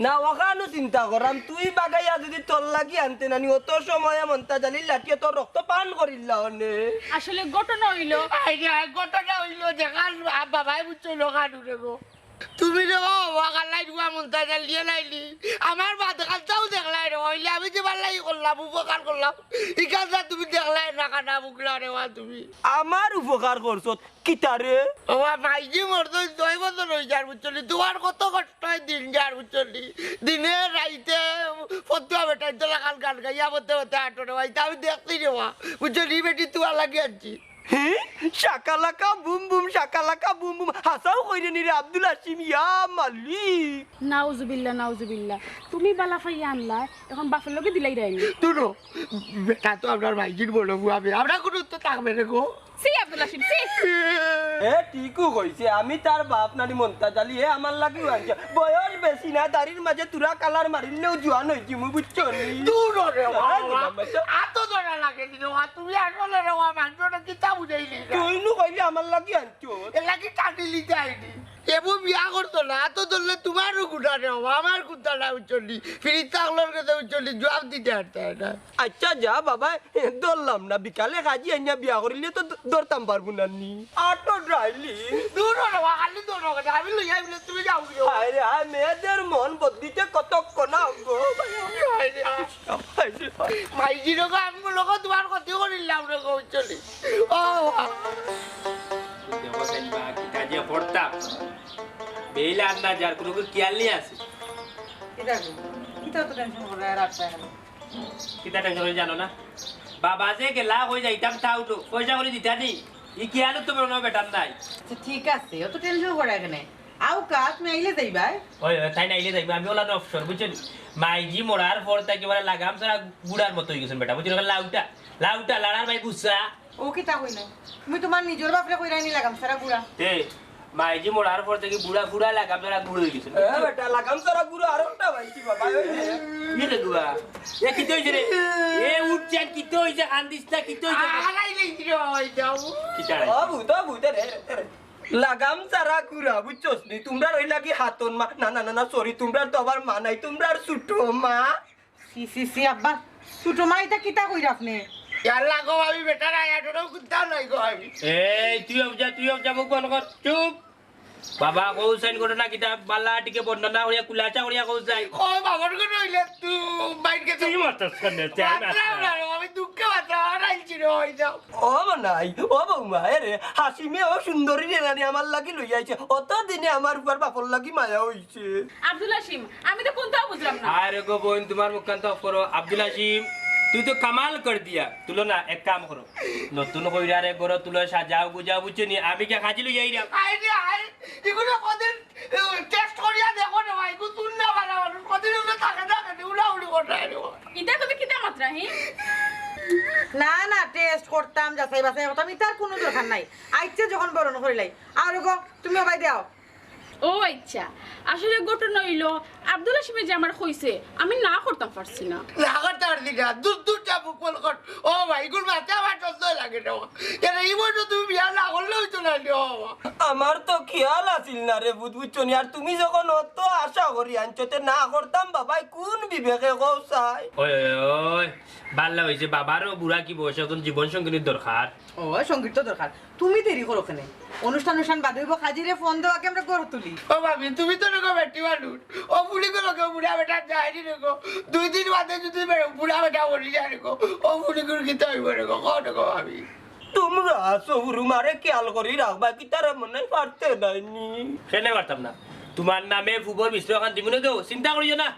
না, ওখানো চিন্তা করাম, তুই বাগাইয়া যদি তোর লাগি আনতে নানি, অত সময় মন্তাজ আলীর লাঠিয়ে তোর রক্ত পান করিল্লা অনে। আসলে ঘটনা হইল। আরে, আরে, ঘটনা হইল যে কাল আ-, বাবাই বুঝছো হইল কানুরে গো। তুমি রে বাবা, ওয়া কালাই রুয়া মন্তাজ আলী দিয়ে লাইলি। আমার বাদ কালটাও দেখলাই রে, হইলে আমি যে বাল্লাই করলাম, উপকার করলাম। ইকালটা তুমি দেখলাই না কানা বুকলা রে ওয়া তুমি। আমার উপকার করছত কিতারে? ও বা, মাইজি মরতো ছয় বছর হয়ে যার বুঝছো নি? তোমার কত কষ্ট দিন যার, বুঝছো নি? দিনে রাইতে ফতুয়া বেটাইন্তর লাখান গান গাইয়া বলতে বলতে আটো রে ভাই, তা আমি দেখছি রে বা, বুঝছো নি? বেটি তুমার লাগি আনছি। হে? Shakalaka boom boom, shakalaka boom boom. হাছাউ কইরে নি রে আব্দুল হাসিম, ইয়া মালিক। নাউজুবিল্লাহ, নাউজুবিল্লাহ। তুমি বালা পাইয়া আনলা, এখন বাপর লগে দিলাইরায় নি। দুরো, বেটা তো আমরার মাইজির বড় পুয়া বে, আমরার কুনু উত্তর থাকবে না গো। ছি আব্দুল হাসিম, ছি। এ ঠিকউ কইছে, আমি তার বাপ নানি মন্তাজ আলী, এ আমার লাগিউ আনছে। বয়স বেশি না, দাড়ির মাঝে তুরা কালার মারিলেউ জুয়ান অইযিমু, বুঝছো নি? দুরো রে বাবা, আতো ধরা লাগে নি রে বাবা, তুমি আসলে রে বাবা, মানষরে কিতা বুঝাইলি না? তুই নু কইলে আমার লাগি আনছো। এর লাগি টানি লিতে আইনি। এবু বিয়া করতো না, আতো ধরলে তুমারও গুণা রে বাবা, আমার কুন্তা না, বুঝছো নি? ফিরিস্তা অকলর গেছে, বুঝছো নি? জুয়াব দিতে পারতে না। আইচ্ছা যা বাবা, ধরলাম না, বিকালে কাজি আইনা বিয়া করিলে তো ধ-, ধরতাম পারবো না নি। আটো ড্রাইলি। দুরো রে বাবা, খালি দুরো কথা, আমি লইয়া আইলে তুমি যাও গিয়া। হায় রে হায়, মেয়েদের মন বদলিতে কতক্ষণ না গো। হায় রে হায়। হায় রে হায়। মাইজির গো, আমি মনে করি তুমার ক্ষতি করিলাম রে গো, বুঝছো নি? ও বাবা। দেখো সেন বা, কিতা যে পড়তাম। বেইল আর না যার কুনু খেয়াল নি আছে। কিতা গো? কিতা অত টেনশন করো আর রাস্তায়? কিতা টেনশন অয় জানো না? বাবা যে গেলা কই যাইতাম তা উঠো, পয়সা করি দিতা নি। ই খেয়াল তো মনে অয় বেটার নাই। আইচ্ছা, ঠিক আছে, অত টেনশন করা কেনে? আউক্কা, তুমি আইলে যাইবায়। ওই, ওই, তাইন আইলে যাইবা, আমি অলা অবসর, বুঝছো নি? মাইজি মরার পর থাকি মানে লাগাম ছাড়া গুড়ার মতো অইগেছইন বেটা, বুঝছো নি? লাউটা, লাউটা, লাড়ার ভাই গুসা। ও কিতা কইলে? তুমি তুমার নিজর বাপরে কইরায় নি লাগাম ছাড়া গুড়া? এ, মাইজি মরার পর থাকি বুড়া, বুড়া লাগাম ছাড়া গুড়া অইগেছইন। এ বেটা, লাগাম ছাড়া গুড়া আরোকটা পাইছি বাবা, ওই যে। ইয়ে রে গুয়া, এ কিতা অইছে রে? এ উঠ যান, কিতা অইছে? কান্দিস না, কিতা অইছে? আড়াই লিটার অই যাও। কিতা রে? ও ভূত, ভূত রে, রে। লাগাম ছাড়া গুড়া, বুঝছস নি? তুমরার অউ লাগি হাতন মা, না, না, না, না, sorry, তুমরার তো আবার মা নাই, তুমরার ছুটো মা। ছি, ছি, ছি, আব্বা, ছুটো মা ইতা কিতা কইরা আপনে? ইয়াল্লা গো, আমি বেটার আয়া ডরো কুন্তা নাই গো আমি। এই, তুই অফ যা, তুই অফ যা, মুখ বন্ধ কর, চুপ। বাবা, কও চাইন ঘটনা কিতা বালা টিকে বর্ণনা করিয়া, কুলাচা করিয়া কও চাইন। ও বাবার ঘর অইলে তুই বাইর গেছে। তুই মাতস কেনে? তুই মাতরা মাতস না। না, আমি দুঃখে মাতরা, আর আইছি রে, অই যাও। ও মনাই, ও বৌমা, এ রে, হাসিমে ও সুন্দরী রে নানি আমার লাগি লইয়া আইছে। অত দিনে আমার উপর বাপর লাগি মায়া অইছে। আব্দুল হাসিম, আমি তো কুন্তাও বুঝলাম না। আরে গো বইন, তুমার মুখখান তো off করো। আব্দুল হাসিম, তুই তো কামাল কর দিয়া। তুলো না, এক কাম করো। নতুন কইরা রে ঘরো তুলো, সাজাও গুজাও, বুঝছো নি? আমি গিয়া কাজি লইয়া আইরাম। আয় রে আয়, ইগুরে কদিন, এ, test করিয়া দেখো রে ভাই, ইগু তুই না বালা মানুষ, কদিন ইগুরে থাকে থাকে, উড়াউড়ি করে রে ভাই। ইতা তুমি কিতা মাতরা, হি? না, না, test করতাম, যাচাই বাছাই করতাম, ইতার কুনু দরকার নাই। আইচ্ছা যখন বরণ করিলাই, আর গো, তুমি ওবায় দেও। ও আইচ্ছা, আসলে ঘটনা অইলো, আব্দুল হাসিমে যে আমারে কইছে, আমি না করতাম পারছি না। না করতে পারছি না, দূর দূর যা মুখ বন্ধ কর। ও ভাই, ইগুর মাতে আমার সন্দেহ লাগে না। এরে, ই বয়সো তুমি বিয়া না করলে অইতো না রে বাবা। আমার তো খেয়াল আছিল না রে, বুঝ-, বুঝছো নি? আর তুমি যখন অত আশা করি আনছো, তে না করতাম বাবাই, কোন বিবেকে কও চাই? ওই, ওই, ওই, বালা অইছে, বাবারও বুড়া কি বয়স, এখন জীবন সঙ্গিনীর দরকার। ও, সঙ্গীত তো দরকার। তুমি দেরি করো কেনে? অনুষ্ঠান অনুষ্ঠান বাদে অইবো, কাজিরে ফোন দেও, আগে আমরা ঘর তুলি। ও ভাবি, তুমি তো এরকম বেটি মানুষ। ও ফুড়িগুলো কেউ বুড়া বেটা যায়নি রে গো। দুই দিন বাদে যদি বে-, বুড়া বেটা মরি যায় রে গো, ও ফুড়িগুলো কিতা অইবো রে গো? কও রে গো ভাবি। তুমরা শোরুমারে খেয়াল করি রাখবা, কিতারে মনে পারতে নাইনি। কেনে পারতাম না? তুমার নামে ফুবর মিশ্র খান দিমুনে দেও, চিন্তা করিও না।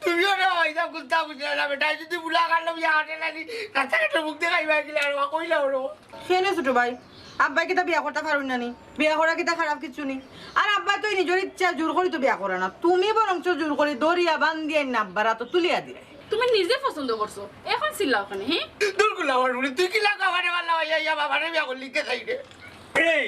তুমিও না ভাই, সব কুন্তা বুঝলে না বেটা, যদি বুড়া কাটলো বিয়া কাটে নানি, রাস্তাঘাটে মুখ দেখাইবা কিলা আর কইলা ওরো। কেনে ছুটো ভাই, আব্বায় কিতা বিয়া করতা পারইন না নি? বিয়া করা কিতা খারাপ কিচ্ছু নি। আর আব্বায় তো নিজর ইচ্ছা জোর করি তো বিয়া করে না, তুমি বরঞ্চ জোর করি ধরিয়া বান্ধিয়া আইন্না আব্বার আতো তুলিয়া দিরায়। তুমি নিজে পছন্দ করছো, এখন চিল্লাও কেনে, হি? দূর গুলা আমার বুড়ি, তুই কিলা কও আমারে বালা ভাই, ইয়া বাবারে বিয়া করলি কে চাই রে? এই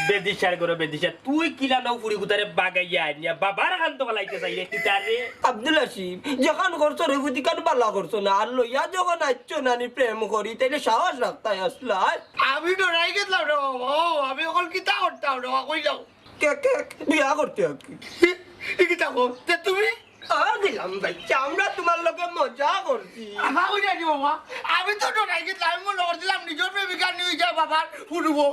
বেদিশার ঘরো বেদিশা, তুই কিলা নও ফুড়ি কুতারে বাগাইয়া আনিয়া বাবার কান্দো ফালাইতে চাই রে, কিতারে? আব্দুল হাসিম, যেখান করছো রে ফুতিকান বালা করছো না, আর লইয়া যখন আইছো নানি প্রেম করি, তাইলে সাহস রাখতায় আসলায়। আমি ডরাই গেছলাম রে বাবা, ও, আমি অখন কিতা করতাম রে বাবা, কই যাও? কে, কে, বিয়া করতে আর কি। ই কিতা কও? তে তুমি? আর দিলাম ভাই, আমরা তুমার লগে মজা করছি। আমার কই যাই বাবা, আমি তো ডরাই গেছলাম, আমি মনে করছিলাম নিজর প্রেমিকা নিয়ে যা বাবার ফুরবো।